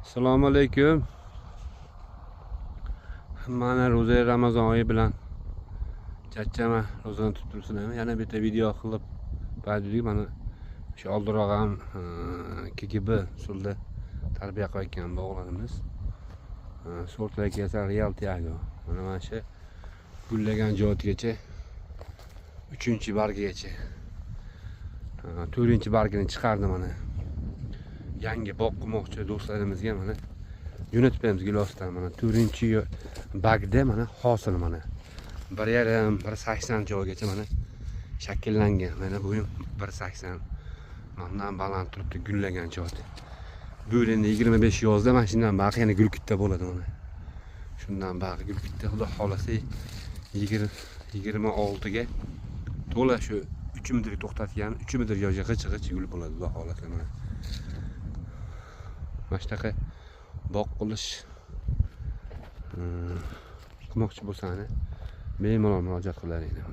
Assalomu alaykum. Mana ro'za Ramazon oyi bilan chachama ro'zani tutib tursin. Yana bitta video qilib berdik. Mana shu oldinroq ham KGB usulida tarbiya qilayotgan bog'larimiz. Sortlar kelsa Real Tiago. Mana shu gullagan joygacha 3-bargigacha 4-bargini chiqardi mana. Yangi bog' qurmoqchi do'stlarimizga mana jo'natib beramiz gilosdan. Mana 4-bagda mana hosil mana 1,5 1,80 joygacha mana shakllangan. Mana bu 1,80 mandan baland turibdi gullagan joyda. Bu yil endi 25 yozda mana shundan baqi yana gul katta bo'ladi mana. Shundan baqi gul katta, xudo xolasa 26 ga to'la shu 3 metrga to'xtatgan, 3 metr joyga g'ich-g'ich gul bo'ladi xudo xolasa mana. Mana shunaqa bog' qilish qilmoqchi bo'lsangiz bemalol murojaat qilaringlar.